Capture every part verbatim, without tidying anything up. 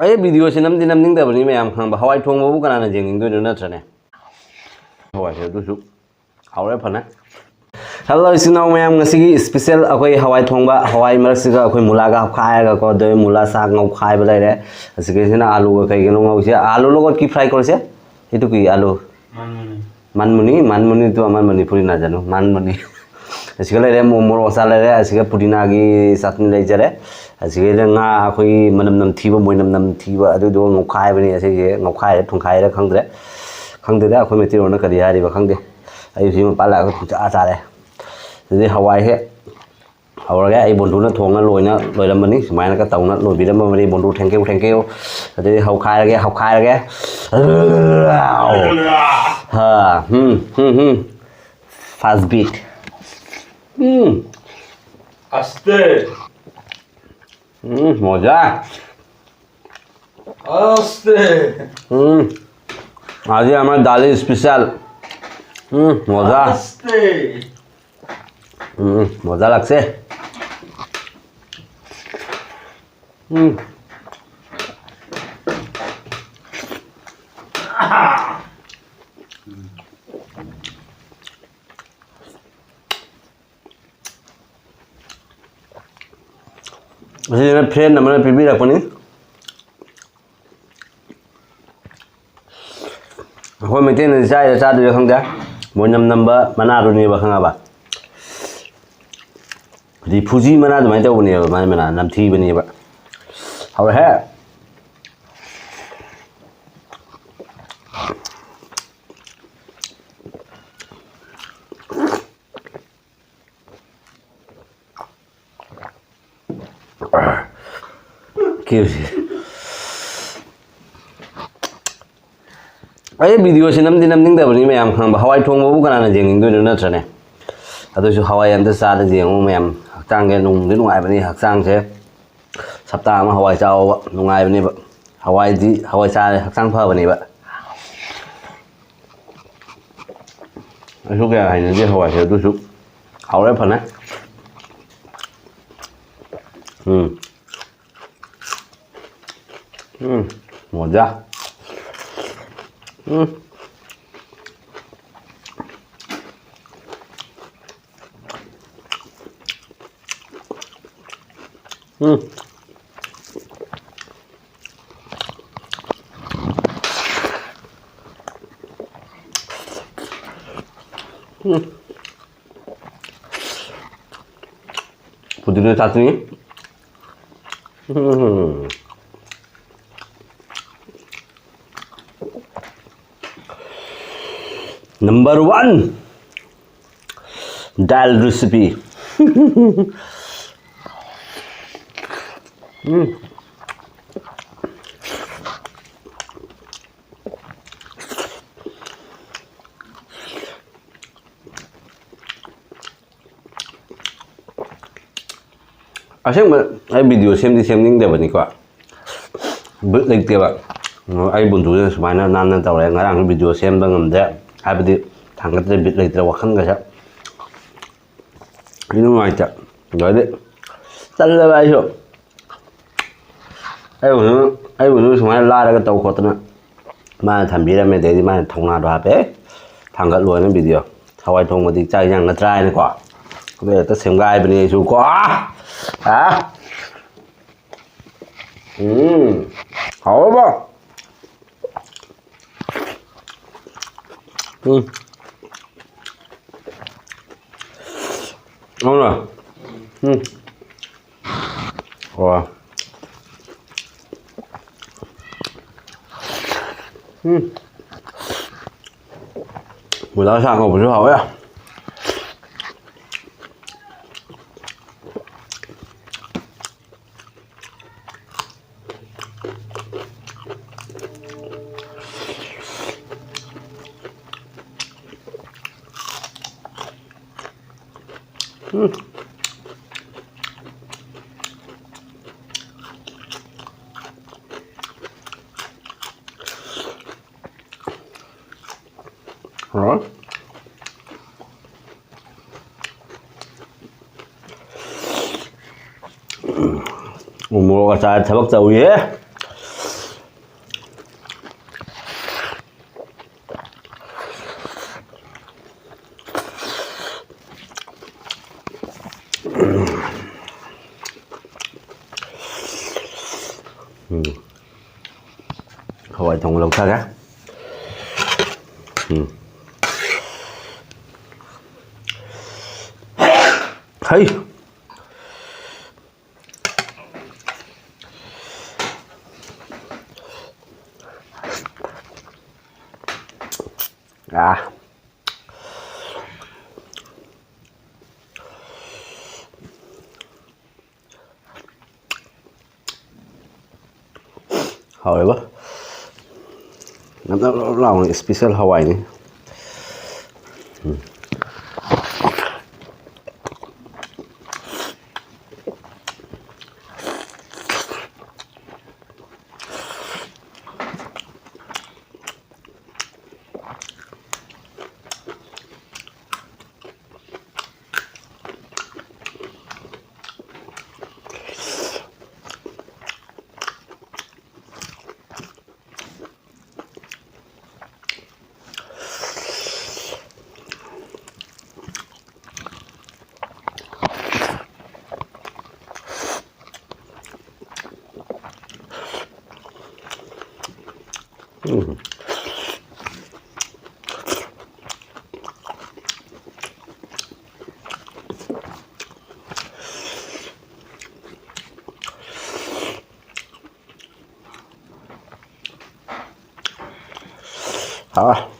ꯑꯩ ꯚꯤꯗꯤꯑꯣꯁꯤ ꯅꯝꯗꯤ ꯅꯝꯅꯤꯡꯗꯕꯅꯤ ꯃꯌꯥꯝ, ꯈꯪꯕ? ꯍꯋꯥꯏ ꯊꯣꯡꯕꯕꯨ ꯀꯅꯥꯅ ꯌꯦꯡꯅꯤꯡꯗꯣꯏꯅꯣ, ꯅꯠꯇ꯭ꯔꯅꯦ? ꯍꯋꯥꯏꯁꯦ ꯑꯗꯨꯁꯨ ꯍꯥꯎꯔꯦ ꯐꯅ꯫ ꯍꯜꯂꯣ ꯏꯆꯤꯟ ꯏꯅꯥꯎ ꯃꯌꯥꯝ, ꯉꯁꯤꯒꯤ ꯏꯁꯄꯤꯁꯦꯜ ꯑꯩꯈꯣꯏ ꯍꯋꯥꯏ ꯊꯣꯡꯕ, ꯍꯋꯥꯏ ꯃꯔꯛꯁꯤꯒ ꯑꯩꯈꯣꯏ ꯃꯨꯂꯥꯒ ꯍꯥꯞꯈꯥꯏꯔꯒꯀꯣ, ꯑꯗꯨꯒꯤ ꯃꯨꯂꯥ ꯆꯥꯛ ꯉꯧꯈꯥꯏꯕ ꯂꯩꯔꯦ꯫ ꯑꯁꯤꯒꯤꯁꯤꯅ ꯑꯥꯂꯨꯒ ꯀꯩꯒꯤꯅꯣ ꯉꯧꯁꯦ? ꯑꯥꯂꯨ ꯂꯣꯒꯣꯠꯀꯤ ꯐ꯭ꯔꯥꯏ ꯀꯧꯔꯁꯦ꯫ ꯏꯇꯨꯀꯤ ꯑꯥꯂꯨ꯫ ꯃꯥꯟꯃꯨꯅꯤ꯫ ꯃꯥꯟꯃꯨꯅꯤ, ꯃꯥꯟꯃꯨꯅꯤ ꯇꯨ ꯑꯃꯟ ꯃꯅꯤꯄꯨꯔꯤ ꯅꯥꯖꯅꯨ, ꯃꯥꯟꯃꯨꯅꯤ꯫ ꯑꯁꯤꯒ ꯂꯩꯔꯦ, ꯃꯣ-, ꯃꯣꯔꯣꯛ ꯑꯆꯥꯔ ꯂꯩꯔꯦ, ꯑꯁꯤꯒ ꯄꯨꯗꯤꯅꯥꯒꯤ ꯆꯠꯅꯤ ꯂꯩꯖꯔꯦ, ꯑꯁꯤꯒ ꯉꯥ ꯑꯩꯈꯣꯏꯒꯤ ꯃꯅꯝ ꯅꯝꯊꯤꯕ, ꯃꯣꯏꯅꯝ ꯅꯝꯊꯤꯕ, ꯑꯗꯨꯗꯣ ꯉꯧꯈꯥꯏꯕꯅꯤ꯫ ꯑꯁꯤꯁꯦ ꯉꯧꯈꯥꯏꯔꯦ, ꯊꯨꯡꯈꯥꯏꯔꯦ, ꯈꯪꯗ꯭ꯔꯦ꯫ ꯈꯪꯗꯦꯗ, ꯑꯩꯈꯣꯏ ꯃꯩꯇꯩꯂꯣꯟꯅ ꯀꯔꯤ ꯍꯥꯏꯔꯤꯕ ꯈꯪꯗꯦ꯫ ꯑꯩ ꯍꯧꯖꯤꯛ ꯃꯄꯥꯟ ꯂꯥꯛꯑꯒ ꯄꯨꯡꯆꯥ ꯆꯥꯔꯦ꯫ ꯑꯗꯨꯗꯤ ꯍꯋꯥꯏꯁꯦ ꯍꯧꯔꯒꯦ꯫ ꯑꯩ ꯕꯣꯟꯗꯨꯅ ꯊꯣꯡꯅ ꯂꯣꯏꯅ ꯂꯣꯏꯔꯝꯕꯅꯤ꯫ ꯁꯨꯃꯥꯏꯅꯒ ꯇꯧꯅ ꯂꯣꯏꯕꯤꯔꯝꯃꯕꯅꯤ꯫ ꯕꯣꯟꯗꯨ, thank you, thank you꯫ ꯑꯗꯨꯗꯤ ꯍꯧꯈꯥꯏꯔꯒꯦ, ꯍꯧꯈꯥꯏꯔꯒꯦ꯫ ꯍꯥ, ꯍꯝ, ꯍꯝ, ꯍꯝ꯫ Fast beat. ꯎꯝ꯫ ꯑꯁꯇꯦ꯫ ꯎꯝ, ꯃꯣꯖꯥ꯫ ꯑꯁꯇꯦ꯫ ꯎꯝ꯫ আজি আমাৰ দালি স্পেচিয়েল। উম, মজা। আস্তে। উম, মজা লাগছে। উম। ꯑꯁꯤꯁꯤꯅ ꯐ꯭ꯔꯦꯟ ꯑꯃꯅ ꯄꯤꯕꯤꯔꯛꯄꯅꯤ꯫ ꯑꯩꯈꯣꯏ ꯃꯩꯇꯩꯅꯗꯤ ꯆꯥꯏꯔ ꯆꯥꯗꯣꯏꯔꯥ ꯈꯪꯗꯦ꯫ ꯃꯣꯏꯅꯝ ꯅꯝꯕ ꯃꯅꯥꯗꯨꯅꯦꯕ, ꯈꯪꯉꯕ? ꯔꯤꯐꯨꯖꯤ ꯃꯅꯥ ꯑꯗꯨꯃꯥꯏꯅ ꯇꯧꯕꯅꯦꯕ, ꯃꯥꯏ ꯃꯅꯥ ꯅꯝꯊꯤꯕꯅꯦꯕ꯫ ꯍꯧꯔꯦꯍꯦ꯫ ꯀꯦꯞꯁꯤ꯫ ꯑꯩ ꯚꯤꯗꯤꯑꯣꯁꯤ ꯅꯝꯗꯤ ꯅꯝꯅꯤꯡꯗꯕꯅꯤ ꯃꯌꯥꯝ, ꯈꯪꯕ? ꯍꯋꯥꯏ ꯊꯣꯡꯕꯕꯨ ꯀꯅꯥꯅ ꯌꯦꯡꯅꯤꯡꯗꯣꯏꯅꯣ, ꯅꯠꯇ꯭ꯔꯅꯦ? ꯑꯗꯨꯁꯨ ꯍꯋꯥꯏ ꯑꯝꯇ ꯆꯥꯗ ꯌꯦꯡꯉꯨ ꯃꯌꯥꯝ꯫ ꯍꯛꯆꯥꯡꯁꯦ ꯅꯨꯡꯗꯤ ꯅꯨꯡꯉꯥꯏꯕꯅꯤ, ꯍꯛꯆꯥꯡꯁꯦ ꯍꯞꯇꯥ ꯑꯃ ꯍꯋꯥꯏ ꯆꯥꯎꯕ ꯅꯨꯡꯉꯥꯏꯕꯅꯦꯕ꯫ ꯍꯋꯥꯏꯗꯤ, ꯍꯋꯥꯏ ꯆꯥꯔꯦ ꯍꯛꯆꯥꯡ ꯐꯕꯅꯦꯕ꯫ ꯑꯩꯁꯨ ꯀꯌꯥ ꯍꯩꯅꯗꯦ ꯍꯋꯥꯏꯁꯦ, ꯑꯗꯨꯁꯨ ꯍꯥꯎꯔꯦ ꯐꯅ꯫ ꯎꯝ꯫ ꯎꯝ, ꯃꯣꯖꯥ꯫ ꯎꯝ꯫ ꯎꯝ꯫ ꯎꯝ꯫ ꯄꯨꯗꯤꯅ ꯆꯥꯇ꯭ꯔꯤ꯫ ꯎꯝ꯫ Number one, dal recipe. ꯎꯝ꯫ ꯑꯁꯦꯡꯕ ꯑꯩ video ꯁꯦꯝꯗꯤ ꯁꯦꯝꯅꯤꯡꯗꯕꯅꯤꯀꯣ, ꯕꯤꯠ ꯂꯩꯇꯦꯕ꯫ ꯑꯩ ꯕꯨꯟꯗꯨꯁꯤꯅ ꯁꯨꯃꯥꯏꯅ ꯅꯥꯟꯅ ꯇꯧꯔꯦ, ꯉꯔꯥꯡꯁꯨ video ꯁꯦꯝꯕ ꯉꯝꯗꯦ, ꯍꯥꯏꯕꯗꯤ ꯊꯥꯡꯒꯠꯇ꯭ꯔꯦ, ꯕꯤꯠ ꯂꯩꯇ꯭ꯔꯦ, ꯋꯥꯈꯜꯒꯁꯦ ꯅꯨꯡꯉꯥꯏꯇꯦ꯫ ꯑꯗꯩꯗꯤ ꯇꯜꯂꯦꯕ ꯑꯩꯁꯨ꯫ ꯑꯩꯕꯨꯁꯨ, ꯑꯩꯕꯨꯁꯨ ꯁꯨꯃꯥꯏꯅ ꯂꯥꯔꯒ ꯇꯧ ꯈꯣꯠꯇꯅ ꯃꯥꯅ ꯊꯝꯕꯤꯔꯝꯃꯦ꯫ ꯑꯗꯩꯗꯤ ꯃꯥꯅ ꯊꯧꯅꯥꯗꯣ ꯍꯥꯞꯄꯦ꯫ "ꯑꯦ, ꯊꯥꯡꯒꯠꯂꯣꯅ video꯫ ꯍꯋꯥꯏ ꯊꯣꯡꯕꯗꯤ ꯆꯥꯛ ꯏꯟꯖꯥꯡ ꯅꯠꯇ꯭ꯔꯥ?" ꯍꯥꯏꯅꯀꯣ꯫ ꯑꯗꯨ ꯍꯦꯛꯇ ꯁꯦꯝꯒꯥꯏꯕꯅꯦ ꯑꯩꯁꯨ ꯀꯣ꯫ ꯑꯥ! ꯑꯥ! ꯎꯝ꯫ ꯍꯥꯎꯔꯕꯣ? ꯎꯝ꯫ ꯑꯧꯅ? ꯎꯝ꯫ ꯑꯣ꯫ ꯎꯝ꯫ ꯃꯨꯂꯥ ꯁꯥ ꯉꯧꯕꯁꯨ ꯍꯥꯎꯋꯦ꯫ ꯎꯝ꯫ ꯍꯥꯎꯔꯦ꯫ ꯎ ꯃꯣꯔꯣꯛ ꯑꯆꯥꯔ ꯊꯕꯛ ꯇꯧꯏꯍꯦ꯫ ꯎꯝ꯫ ꯍꯋꯥꯏ ꯊꯣꯡꯕ ꯂꯧꯊꯔꯦ꯫ ꯎꯝ꯫ ꯍꯩ! ꯑꯥ꯫ ꯍꯥꯎꯋꯦꯕ꯫ ꯅꯞ ꯅꯞ ꯅꯞ ꯂꯥꯎꯅ special ꯍꯋꯥꯏꯅꯤ꯫ ꯎꯝ꯫ ꯎꯝ꯫ ꯍꯥꯎꯔꯦ꯫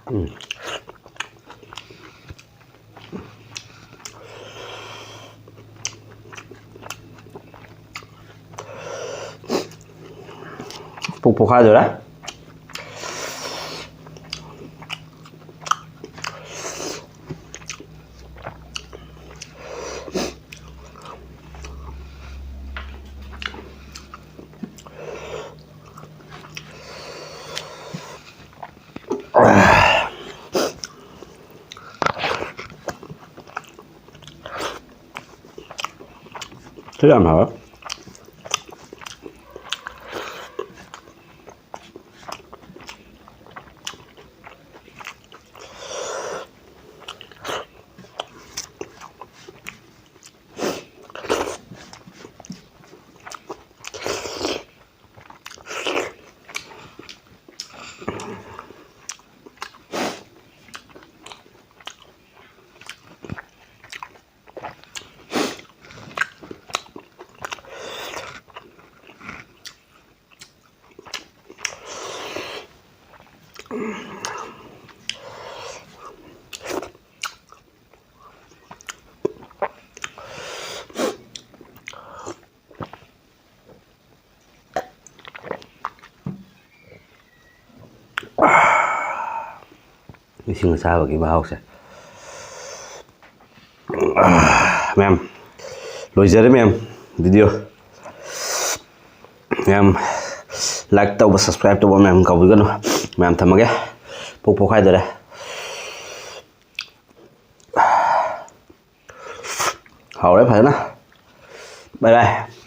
ꯎꯝ꯫ ꯄꯨꯛ ꯄꯣꯛꯈꯥꯏꯗꯣꯔꯦ꯫ ꯁꯤ ꯌꯥꯝ ꯍꯥꯎꯋꯦ꯫ ꯏꯁꯤꯡ ꯑꯁꯥꯕꯒꯤ ꯃꯍꯥꯎꯁꯦ꯫ ꯃꯌꯥꯝ, ꯂꯣꯏꯖꯔꯦ ꯃꯌꯥꯝ, video꯫ ꯃꯌꯥꯝ, like ꯇꯧꯕ, subscribe ꯇꯧꯕ ꯃꯌꯥꯝ ꯀꯥꯎꯕꯤꯒꯅꯨ꯫ ꯃꯌꯥꯝ, ꯊꯝꯃꯒꯦ꯫ ꯄꯨꯛ ꯄꯣꯛꯈꯥꯏꯗꯣꯔꯦ꯫ ꯍꯥꯎꯔꯦ ꯐꯖꯅ꯫ Bye bye꯫